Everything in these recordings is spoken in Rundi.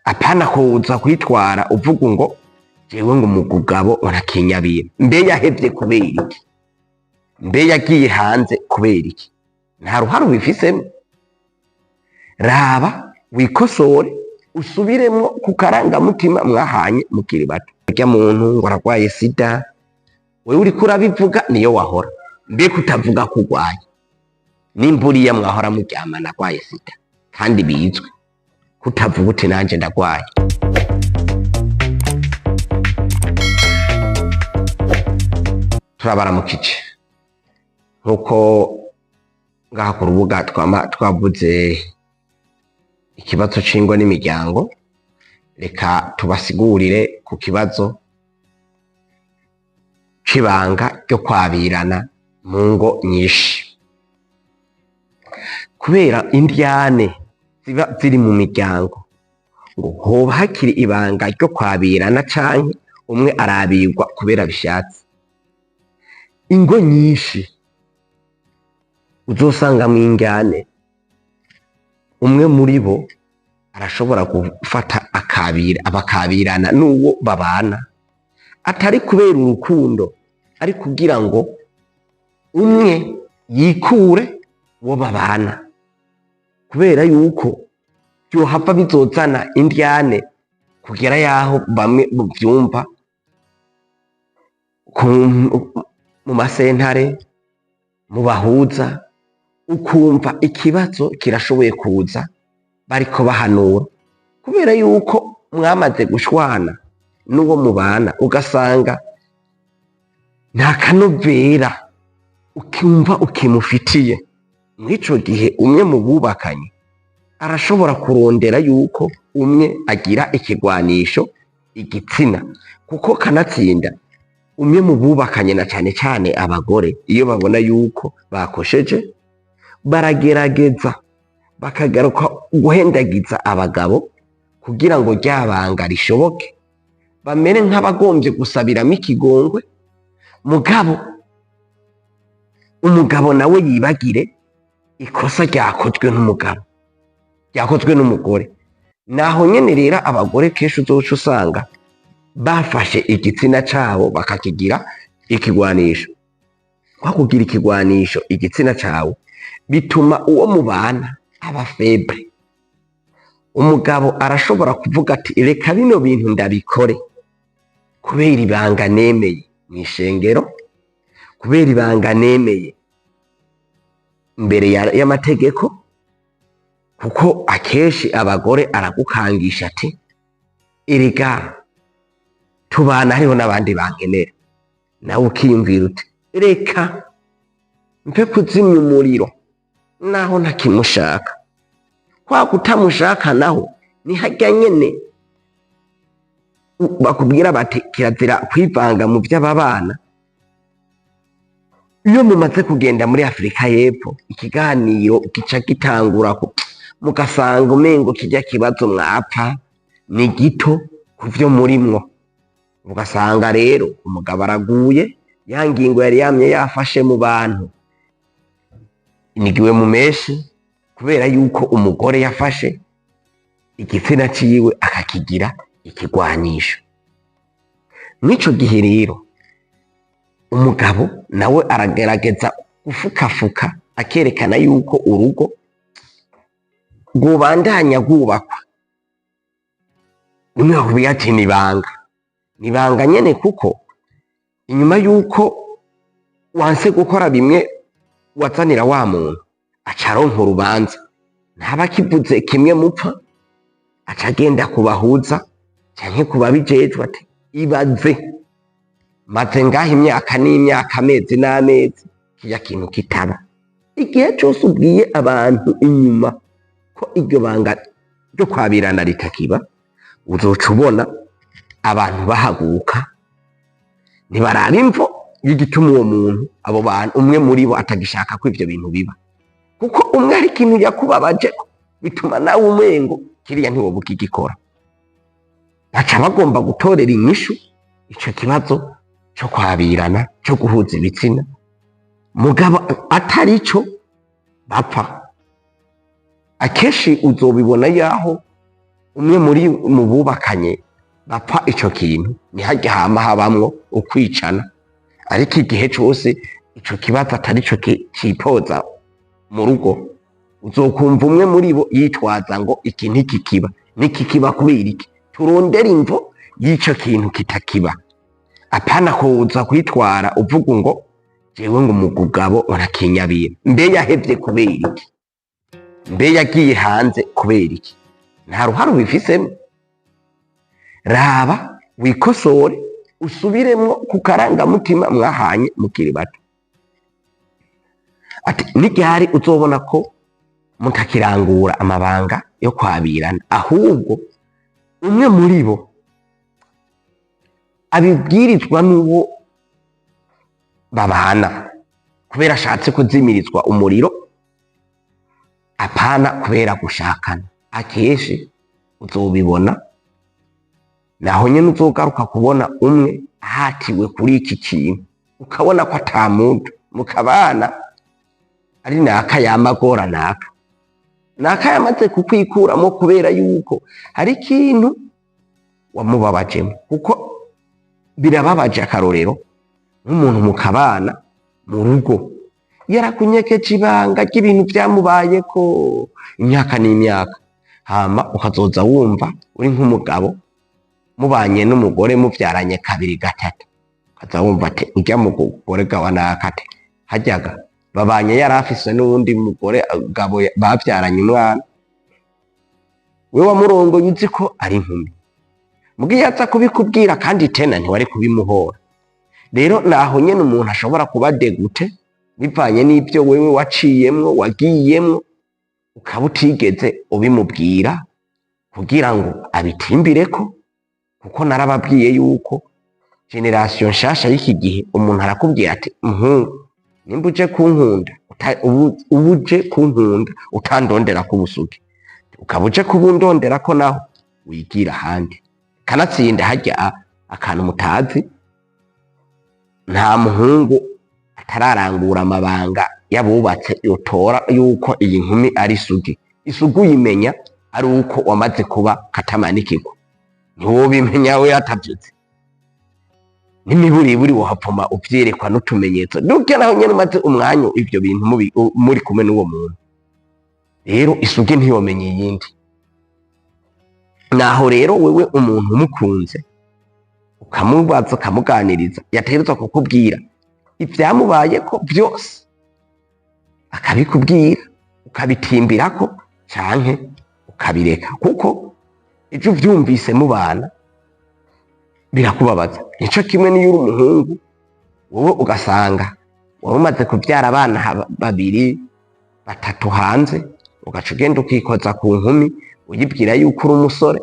Apana kuza kwitwara uvuga ngo jewe ngo umugabo barakinyabira. Mbe yahevye kubera iki? Mbe yagiye hanze kubera iki? Nta ruhare ubifisemo. Raba wikosore, usubiremwo ku karangamutima mwahanye mukiri bato. Urya muntu ngo aragwaye sida, wewe uriko urabivuga niyo wahora. Mbe kutavuga ko urwaye? Nimba uriya mwahora muryamana agwaye sida kandi bizwi, kutavuga uti nanje ndagwaye? Turabaramukije. Nkuko ngaha ku rubuga twama twavuze ikibazo c'ingo n'imiryango, reka tubasigurire ku kibazo c'ibanga ryo kwabirana mu ngo nyinshi. Kubera indyane ziba ziri mu miryango, ngo hoba hakiri ibanga ryo kwabirana canke umwe arabirwa kubera bishatse? Ingo nyinshi uzosanga mu indyane, umwe muri bo arashobora gufata akabira, bakabirana n'uwo babana, atari kubera urukundo, ari kugira ngo umwe yikure uwo babana, kubera yuko vyohava bizozana indyane kugera yaho bamwe muvyumva mu masentare, mu bahuza, ukumva ikibazo kirashoboye kuza bariko bahanura, kubera yuko mwamaze gushwana n'uwo mubana, ugasanga nta kanovera ukumva ukimufitiye. Mw'ico gihe umwe mu bubakanye arashobora kurondera yuko umwe agira ikigwanisho igitsina, kuko kanatsinda umwe mu bubakanye, na cane cane abagore, iyo babona yuko bakosheje baragerageza bakagaruka guhendagiza abagabo kugira ngo rya banga rishoboke, bamere nk'abagombye gusabiramo ikigongwe, mugabo umugabo nawe yibagire ikosa ryakozwe n'umugabo, ryakozwe n'umugore. Naho nyene rero abagore kenshi uzoca usanga bafashe igitsina cabo bakakigira ikigwanisho. Kwa kugira ikigwanisho igitsina cawe bituma uwo mubana aba faible. Umugabo arashobora kuvuga ati reka bino bintu ndabikore kubera ibanga nemeye mw'ishengero, kubera ibanga nemeye imbere y'amategeko, kuko akenshi abagore aragukangisha ati erega tubana hariho n'abandi bankenera, nawe ukiyumvira uti reka mpe kuzimya umuriro naho ntakimushaka. Kwa kutamushaka naho ni harya nyene bakubwira bati kirazira kwivanga mu vy'ababana. Iyo mumaze kugenda muri Afrika y'Epfo, ikiganiro gica gitangura mugasanga umengo kirya kibazo mwapfa ni gito kuvyo murimwo. Ugasanga rero umugabo araguye, ya ngingo yari yamye yafashe mu bantu inigiwe mu menshi, kubera yuko umugore yafashe igitsina ciwe akakigira ikigwanisho. Mw'ico gihe rero umugabo nawe aragerageza gufukafuka, akerekana yuko urugo rwobandanya rwubakwa. Nimwe bakubwira ati nibanga, nibanga nyene, kuko inyuma yuko wanse gukora bimwe wazanira wa muntu, aca aronka urubanza, ntaba akivuze kimwe mupfa, aca agenda kubahuza canke kubabijejwe ati ibaze maze ngaha imyaka n'imyaka, amezi n'amezi, kirya kintu kitaba. Igihe cose ubwiye abantu inyuma ko iryo banga ryo kwabirana ritakiba, uzoca ubona abantu bahaguruka, ntibaraba imvo y'igituma uwo muntu, abo bantu, umwe muri bo atagishaka ko ivyo bintu biba, kuko umwe hari ikintu yakubabaje, bituma nawe umengo kiriya ntiwoba ukigikora. Baca bagomba gutorera inyishu ico kibazo co kwabirana, co guhuza ibitsina, mugabo atari co bapfa. Akenshi uzobibona yaho Umwe muri mu bubakanye bapfa ico kintu, ntihajya hama habamwo ukwicana. Ariko igihe cose ico kibazo atari co cipoza mu rugo, uzokumva umwe muri bo yitwaza ngo iki ntikikiba, nikikiba kubera iki? Turondera imvo y'ico kintu kitakiba, apana kuza kwitwara uvuga ngo jewe ngo umugabo urakinyabira. Mbe yahevye kubera iki? Mbe yagiye hanze kubera iki? Nta ruhare ubifisemo. Raba wikosore, usubiremwo ku karangamutima mwahanye mukiri bato. Ati n'iryari uzobona ko mutakirangura amabanga yo kwabirana, ahubwo umwe muri bo abibwirizwa n'uwo babana kubera ashatse kuzimirizwa umuriro, apana kubera gushakana. Akenshi uzobibona naho nyene uzogaruka kubona umwe ahatiwe kuri iki kintu, ukabona ko ata muntu mukabana ari naka yamagora, naka naka yamaze kukwikuramo kubera yuko hari ikintu wamubabajemo. Kuko birababaje, akarorero nk'umuntu mukabana mu rugo yarakunyekeje ibanga ry'ibintu vyamubayeko imyaka n'imyaka, hama ukazoza wumva uri nk'umugabo mubanye n'umugore muvyaranye kabiri gatatu, ukaza wumva ati urya mugore gawa naka, ati haryaga babanye yari afise n'uwundi mugore gabo bavyaranye umwana. We wamurongoye uzi ko ari inkumi, mugiye aza kubikubwira kandi tena ntiwari kubimuhora. Rero naho nyene umuntu ashobora kuba dégoûté bivanye n'ibyo wewe waciyemwo, wagiyemwo, ukaba utigeze ubimubwira kugira ngo abitimbireko. Kuko narababwiye yuko génération nshasha y'iki gihe, umuntu arakubwira ati muhungu, nimba uje kunkunda, uba uje kunkunda utandondera ko ubusugi, ukaba uje kubundondera ko naho wigira ahandi. Kanatsinda harya akantu mutazi, nta muhungu atararangura amabanga y'abubatse yotora yuko iyi nkumi ari isugi. Isugi uyimenya ari uko wamaze kuba katamanikirwa, ntiwobimenya we atavyuze. N'imiburiburi wohapfuma uvyerekwa n'utumenyetso duke, naho nyene umaze umwanya ivyo bintu muri kumwe n'uwo muntu. Rero isugi ntiyomenya iyindi. Naho rero wewe umuntu umukunze, ukamubaza, ukamuganiriza, yategerezwa kukubwira ivyamubayeko vyose, akabikubwira, ukabitimbirako canke ukabireka. Kuko ejo uvyumvise mubana birakubabaza. Nico kimwe niyo uri umuhungu, wowe ugasanga wari umaze kuvyara abana babiri batatu hanze, ugaca ugenda ukikoza ku nkumi uyibwira yuko uri umusore,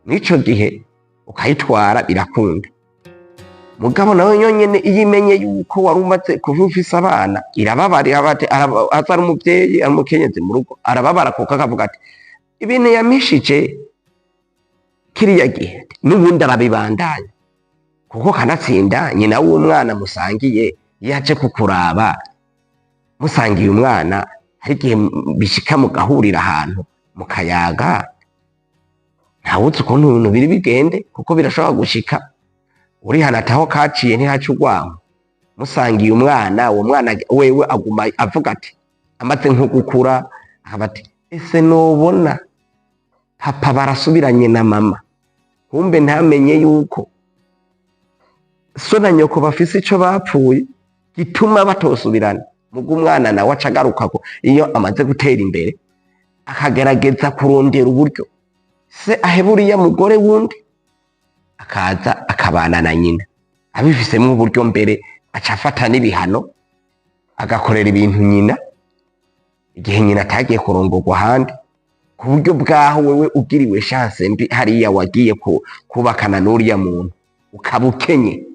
n'ico gihe ukayitwara birakunda. Mugabo nawe nyonyene iyo imenye yuko wari umaze kuba ufise abana, irababara. Aza ari umuvyeyi, ari umukenyezi mu rugo, arababara, kuko akavuga ati ibintu yamishije kiriya gihe n'ubundi arabibandanya. Kuko kanatsinda nyina w'umwana musangiye, iyo aje kukuraba musangiye umwana, hari igihe bishika mugahurira ahantu mukayaga, ntawuzi ukuntu ibintu biri bigende. Kuko birashobora gushika urihanata aho kaciye ntihaca urwanko. Musangiye umwana, uwo mwana wewe aguma avuga ati amaze nko gukura, akaba ati ese nobona papa barasubiranye na mama? Kumbe ntamenye yuko so na nyoko bafise ico bapfuye gituma batosubirana. Muga umwana nawe aca agaruka ko iyo amaze gutera imbere, akagerageza kurondera uburyo se aheba uriya mugore wundi, akaza akabana na nyina abifisemwo uburyo. Mbere aca afata n'ibihano, agakorera ibintu nyina igihe nyina atagiye kurongorwa ahandi, ku buryo bwaho wewe ugiriwe chance mbi hariya wagiye kubakana n'uriya muntu ukaba ukenye,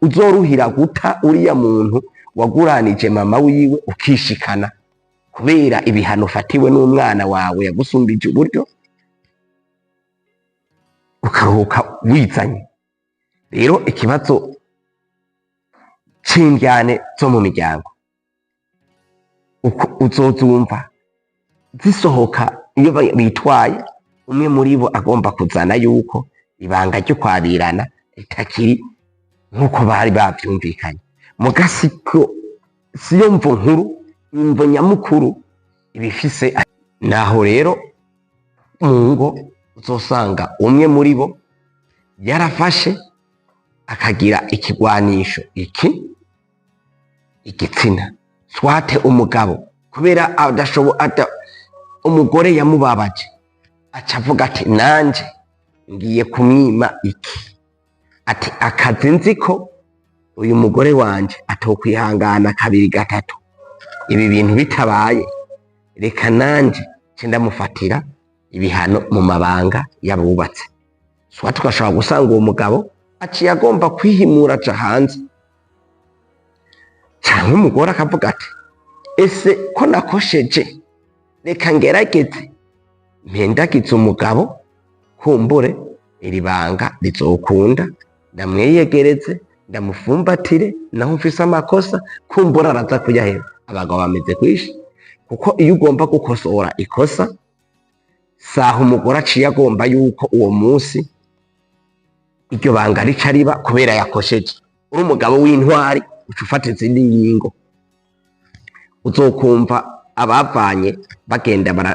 uzoruhira guta uriya muntu waguranije mama wiwe ukishikana, kubera ibihano ufatiwe n'umwana wawe yagusumbije uburyo, ukaruhuka wizanye. Rero ikibazo c'indyane zo mu miryango, uko uzozumva zisohoka iyo bitwaye. Umwe muri bo agomba kuzana yuko ibanga ryo kwabirana ritakiri nk'uko bari bavyumvikanye. Muga siko, siyo mvo nkuru, imvo nyamukuru ibifise. Naho rero mu ngo uzosanga umwe muri bo yarafashe akagira ikigwanisho iki igitsina, soit umugabo kubera umugore yamubabaje, aca avuga ati: "Nanje ngiye kumwima iki", ati: "Akazi nzi ko uyu mugore wanje atokwihangana kabiri gatatu ibi bintu bitabaye, reka nanje nce ndamufatira ibihano mu mabanga y'abubatse." Soit tugashobora gusanga uwo mugabo aciye agomba kwihimura, aja hanze, canke umugore akavuga ati: "Ese ko nakosheje, reka ngerageze mpendagize umugabo, kumbure iri banga rizokunda, ndamwiyegereze, ndamufumbatire, naho mfise amakosa, kumbura araza kuyaheba." Abagabo bameze kwishi, kuko iyo ugomba gukosora ikosa, saha umugore aciye agomba yuko uwo munsi iryo banga rica riba kubera yakosheje. Uri umugabo w'intwari, uca ufata izindi ngingo. Uzokumva abavanye bagenda bara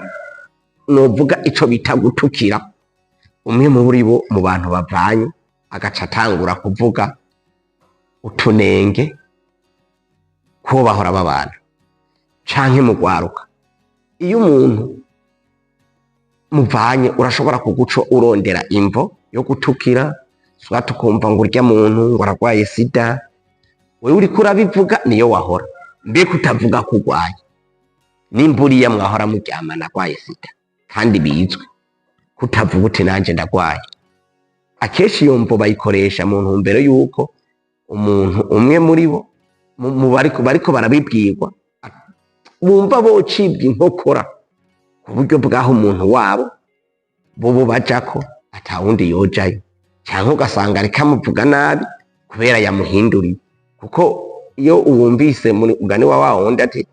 novuga ico bita gutukira umwe muri bo mu bantu bavanye, agaca atangura kuvuga utunenge ko bahora babana. Canke mu rwaruka, iyo umuntu muvanye, urashobora kuguca urondera imvo yo gutukira, soit ukumva ngo urya muntu ngo aragwaye sida. Wewe uriko urabivuga niyo wahora, mbega utavuga ko urwaye, nimba uriya mwahora muryamana agwaye sida kandi bizwi, kutavuga uti: "Nanje ndagwaye"? Akenshi iyo mvo bayikoresha mu ntumbero y'uko umuntu umwe muri bo mu bariko barabibwirwa bumva bocibwa inkokora ku buryo bw'aho umuntu wabo bobo bajako atawundi yojayo, canke ugasanga ariko amuvuga nabi kubera yamuhinduriye. Kuko iyo uwumvise muri ugani wa wundi ati: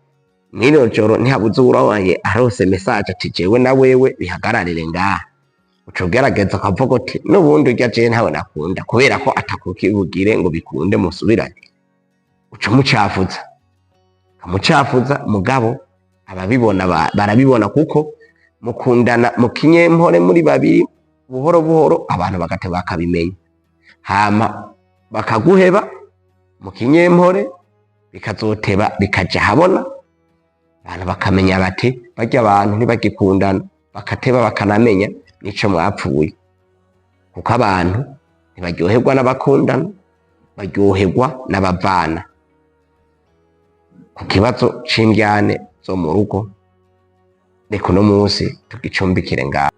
"Mw'ino joro ntihabuze uwuronye arose message", ati: "Jewe na wewe bihagararire ngaha", uca ugerageza ukavuga uti: "N'ubundi urya jewe ntawe nakunda", kubera ko atakukibugire ngo bikunde musubirane, uca umucafuza, ukamucafuza. Mugabo ababibona barabibona, kuko mukundana mu kinyempore muri babiri, buhoro buhoro abantu bagateba bakabimenya, hama bakaguheba mu kinyempore, bikazoteba bikaja habona, abantu bakamenya bati: "Barya abantu ntibagikundana", bakateba bakanamenya nico mwapfuye. Kuko abantu ntibaryoherwa n'abakundana, baryoherwa n'abavana. Ku kibazo c'indyane zo mu rugo, reka uno munsi tugicumbikire ngaho.